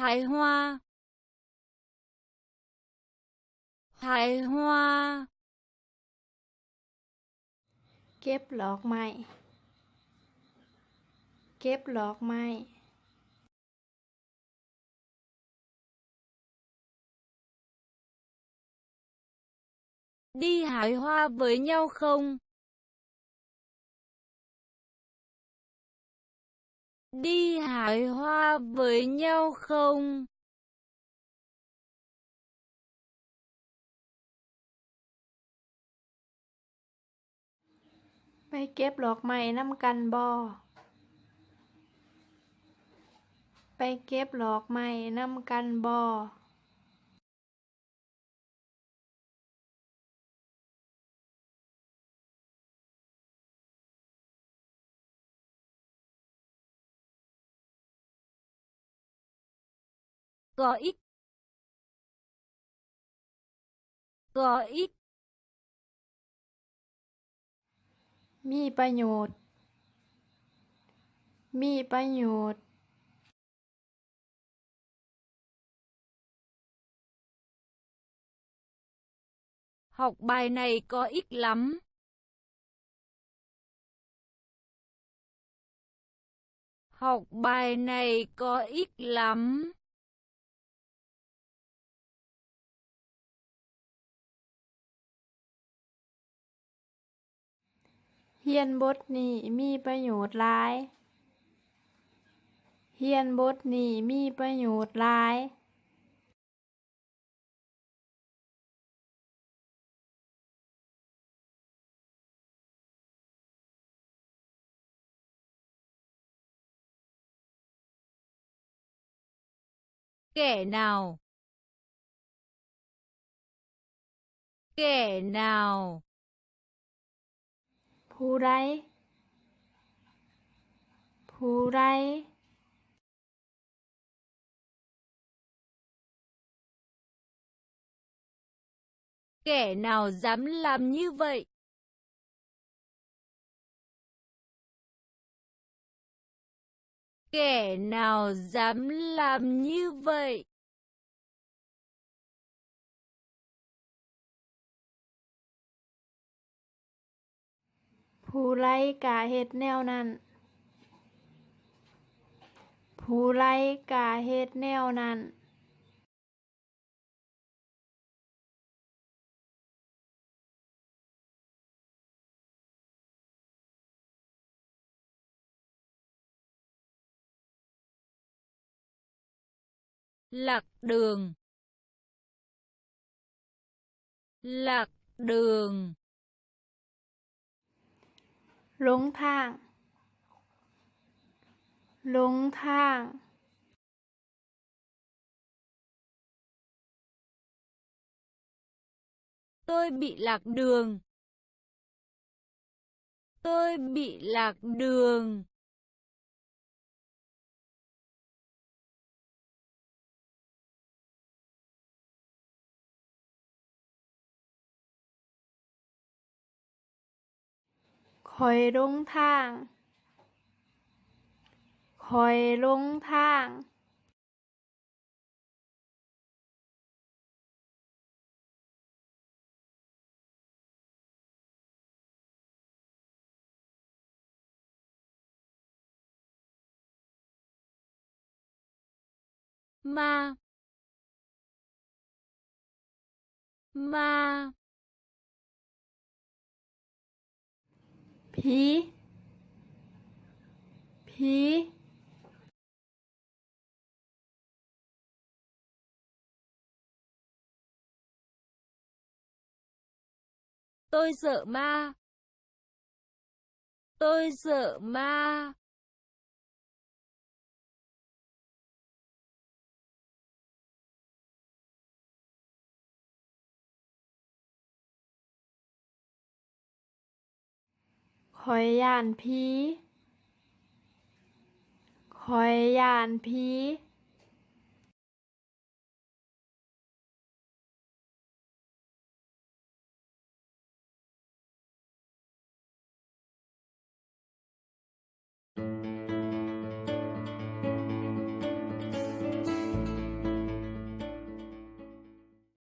Hái hoa. Hái hoa. ເກັບດອກໄມ້. ເກັບດອກໄມ້. Đi hái hoa với nhau không? Đi hái hoa với nhau không? ໄປເກັບດອກໄມ້ນຳກັນບໍ່? ໄປເກັບດອກໄມ້ນຳກັນບໍ່? Có ích. Có ích. ມີປະໂຫຍດ. ມີປະໂຫຍດ. Học bài này có ích lắm. Học bài này có ích lắm. ຮຽນບົດນີ້ມີປະໂຫຍດຫຼາຍ. ຮຽນບົດນີ້ມີປະໂຫຍດຫຼາຍ. Kẻ nào? Kẻ nào? ຜູ້ໃດ? ຜູ້ໃດ? Kẻ nào dám làm như vậy? Kẻ nào dám làm như vậy? ຜູ້ໃດກ້າເຮັດແນວນັ້ນ? ຜູ້ໃດກ້າເຮັດແນວນັ້ນ? Lạc đường. Lạc đường. ຫຼົງທາງ. ຫຼົງທາງ. Tôi bị lạc đường. Tôi bị lạc đường. ຂ້ອຍຫຼົງທາງ. ຂ້ອຍຫຼົງທາງ. Ma. Ma. ຜີ. ຜີ. Tôi sợ ma. Tôi sợ ma. ຂ້ອຍຢ້ານຜີ. ຂ້ອຍຢ້ານຜີ.